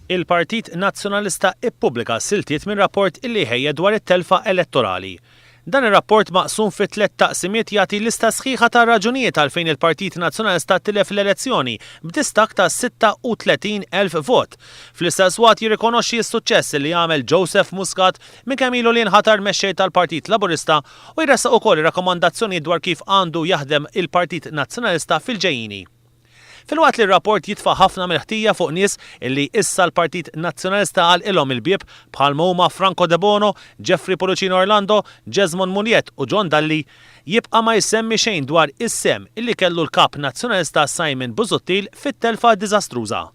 Il-Partit Nazzjonalista ippubblika siltiet minn rapport illi ħejja dwar it-telfa elettorali. Dan ir-rapport maqsum fi tlett taqsimiet jagħti lista sħiħa ta' raġunijiet għalfejn il-Partit Nazzjonalista tilef l-elezzjoni b'distakk ta' 36,000 vot. Fl-istess waqt jirrikonoxxi s-suċċess li għamel Joseph Muscat minn kemm ilu li nħatar mexxej tal-Partit Laburista u jressaq ukoll ir-rakkomandazzjonijiet dwar kif għandu jaħdem il-Partit Nazzjonalista fil-ġejjieni. Filwaqt li r-rapport jitfa' ħafna mill-ħtija fuq nies illi issa l-Partit Nazzjonalista għalqilhom il-bieb bħalma huma Franco Debono, Jeffrey Pullicino Orlando, Jesmond Mugliett u John Dalli, jibqa' ma jsemmi xejn dwar is-sehem illi kellu l-Kap Nazzjonalista Simon Busuttil fit-telfa diżastruża.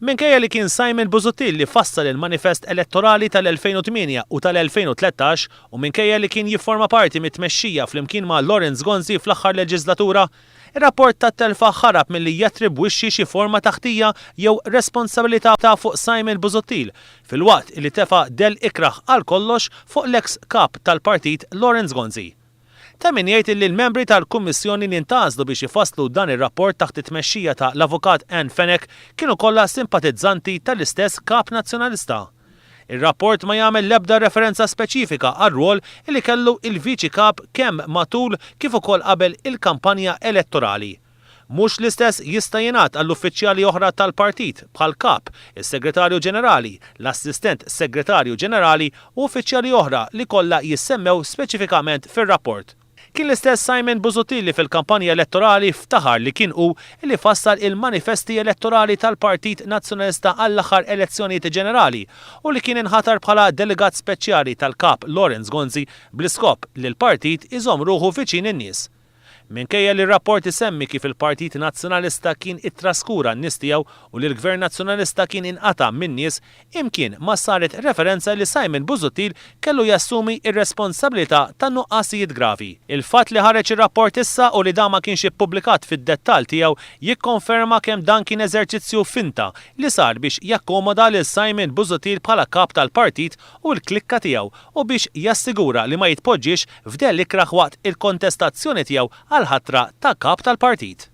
Minkejja li kien Simon Busuttil li fassal il-manifest elettorali tal-2008 u tal-2013 u minkejja li kien jifforma parti mit-tmexxija flimkien ma' Lawrence Gonzi fl-aħħar leġiżlatura, ir-rapport tat-telfa ħarab milli jattribwixxi xi forma ta' ħtija jew responsabilità fuq Simon Busuttil filwaqt li tefa' dell ikrah għal kollox fuq l-eks Kap tal-Partit Lawrence Gonzi. Ta' min jgħid illi l-membri tal-Kummissjoni li ntgħażlu biex ifasslu dan ir-rapport taħt it-tmexxija ta' l-Avukat Ann Fenech kienu kollha simpatizzanti tal-istess Kap Nazzjonalista. Ir-rapport ma jagħmel l-ebda referenza speċifika għar-rwol illi kellu il-Viċi Kap kemm matul kif ukoll qabel il-kampanja elettorali. Mhux l-istess jista' jingħad għall-uffiċjali oħra tal-partit, bħall-Kap, is-Segretarju Ġenerali, l-Assistent Segretarju Ġenerali u uffiċjali oħra li kollha jissemmew speċifikament fir-rapport. Kien l-istess Simon Busuttil li fil-kampanja elettorali ftaħar li kien hu li fassal il-manifesti elettorali tal-Partit Nazzjonalista għall-aħħar elezzjonijiet ġenerali u li kien inħatar bħala delegat speċjali tal-Kap Lawrence Gonzi bl-iskop li l-partit iżomm ruħu viċin in-nies. Minkejja li r-rapport isemmi kif il-Partit Nazzjonalista kien ittraskura n-nies tiegħu u li l-Gvern Nazzjonalista kien inqata' min-nies, imkien ma saret referenza li Simon Busuttil kellu jassumi r-responsabilità ta' nuqqasijiet gravi. Il-fatt li ħareġ ir-rapport issa u li dan ma kienx ippubblikat fid-dettall tiegħu jikkonferma kemm dan kien eżerċizzju finta li sar biex jakkomoda lil Simon Busuttil bħala kap tal-partit u l-klikka tiegħu u biex jassigura li ma jitpoġġiex f'dell ikrah waqt il-kontestazzjoni tiegħu għall-ħatra ta' Kap tal-Partit.